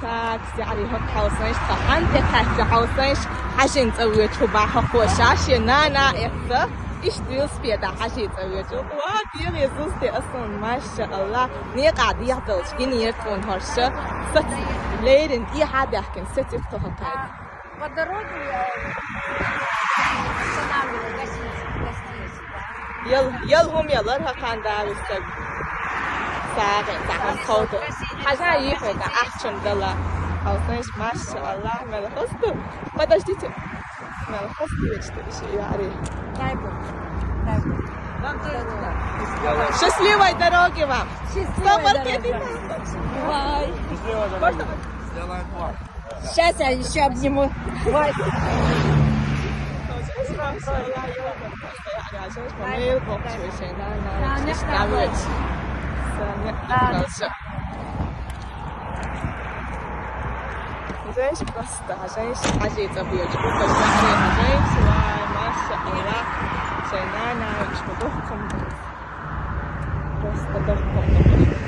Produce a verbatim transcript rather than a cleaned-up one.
Так, сиари хӀокху хьовсанаш, тхан хьан тӀе кхаьчча хьовсанаш, хьажин цӀа воьдуш хӀу бахьа хьо ша шен нана эцца, иштта велосипеда хьажин цӀа воьдуш. Ва, дегӀе зузте асан, машаАллахӀ, некъа дегӀ долчу гинера тхуна хӀорш, сац леррина тӀехьа а баьхкина, сац итт хӀокху. По дороге, э, останавливали гостиница, гостиница, да. Ял, ял хӀума ялар хӀокхуьнан да вистаг. СагӀе, сагӀан кховда. Хьажа йихьа, ахчам дала. Хьовсанаш, машаАллахӀ, мел хӀоста. Подождите. Мел хӀоста вечта иша яри. Дай Бог. Дай Бог. Вам тоже туда. Счастливой дороги вам. Счастливой дороги. Давай. Счастливой дороги. Можно? Сделаем план. Щас я ещё обниму. Ой. Знаешь, просто, знаешь, хьажин цӀа воьдуш, просто, знаешь, вай, машаАллахӀ, шайн нана, что дохком. Просто дохком.